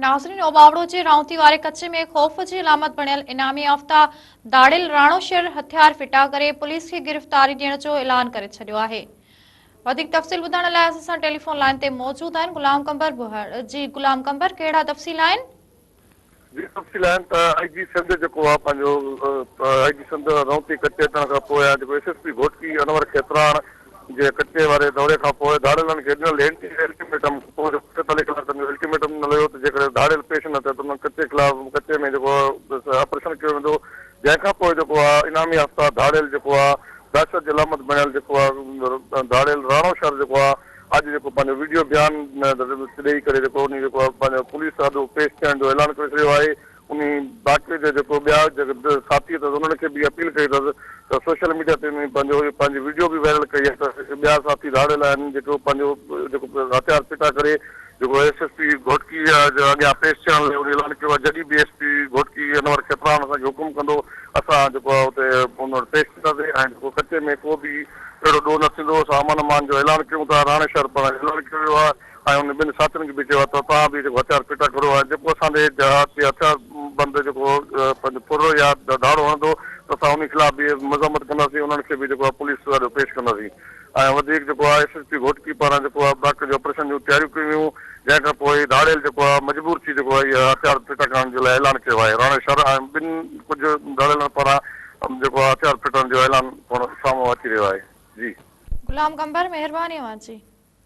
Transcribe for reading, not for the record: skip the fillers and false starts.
ناظرين اوٻاوڙو جي رائونتي واري ڪچي ۾ خوف جي علامت بڻيل انعامي يافته ڌاڙيل راڻو شر هٿيار ڦٽا ڪري پوليس کي گرفتاري ڏيڻ جو اعلان ڪري ڇڏيو آهي. وڌيڪ تفصيل ٻڌائڻ لاء اسان سان ٽيليفون لائين تي موجود آهن غلام قمبر ڀوهڙ جي غلام قمبر ڪهڙا تفصيل آهن؟ جي تفصيل آهن ته آء جي سنڌ جيڪو آهي پنهنجو آء جي سنڌ رونتي ڪچي اچڻ کان پوء جيڪو S S P Ghotki Anwar Khetran جي ڪچي واري دوري کان پوء ڌاڙيلن کي ڏنل الٽيميٽم پوء 45 ڪلاڪن جو الٽيميٽم ڏنل هيو ته جيڪڏهن ڌاڙيل پيش نه ٿيا ته انهن ڪچي خلاف ڪچي ۾ جيڪو آپريشن ڪيو ويندو جنهن کان پوء جيڪو آهي انعامي يافته ڌاڙيل جيڪو آهي دهشت جي علامت بڻيل جيڪو آهي ڌاڙيل راڻو شر جيڪو آهي اڄ جيڪو پنهنجو ويڊيو بيان ڏئي ڪري جيڪو انهي جيڪو آهي پنهنجو پوليس آڏو پيش ٿيڻ جو اعلان ڪري ڇڏيو آهي. انهي باقي جا جيڪو ٻيا جيڪي ساٿي اٿس انهن کي به اپيل ڪئي اٿس ته سوشل ميڊيا تي انهي پنهنجو پنهنجي ويڊيو به وائرل ڪئي آهي ته ٻيا ساٿي ڌاڙيل آهن جيڪو پنهنجو جيڪو هٿيار ڦٽا ڪري جيڪو ايس ايس پي گهوٽڪي جي اڳيان پيش ٿيڻ لاء انهي اعلان ڪيو آهي جڏهن به ايس پي گهوٽڪي انور کيتران اسان کي حڪم ڪندو اسان جيڪو آهي اتي ان وٽ پيش ٿينداسين ۽ جيڪو ڪچي ۾ ڪو به اهڙو ڏوهه نه ٿيندو اسان امن امان جو اعلان ڪيون ٿا راڻي شهر پاران اعلان ڪيو ويو آهي. ۽ انهن ٻن ساٿين کي به چيو آهي ته توهان به جيڪو هٿيار ڦٽا ڪرو ۽ جيڪو اسان تي جهاد يا هٿيار بند جيڪو پنهنجو ڦر يا ڌاڙو هڻندو ته اسان انهي خلاف به مذمت ڪنداسين انهن کي به جيڪو آهي پوليس آڏو پيش ڪنداسين ۽ وڌيڪ جيڪو آهي ايس ايس پي گهوٽڪي پاران جيڪو آهي باقاعدي آپريشن جون تياريون ڪيون ويون جنهن کان پوء ڌاڙيل جيڪو آهي مجبور ٿي جيڪو آهي اهي هٿيار ڦٽا ڪرڻ جي لاء اعلان ڪيو آهي راڻي شر ۽ ٻن ڪجهه ڌاڙيلن پاران جيڪو آهي هٿيار ڦٽڻ جو اعلان سامهون اچي رهيو آهي جي. غلام قمبر مهرباني اوهان جي.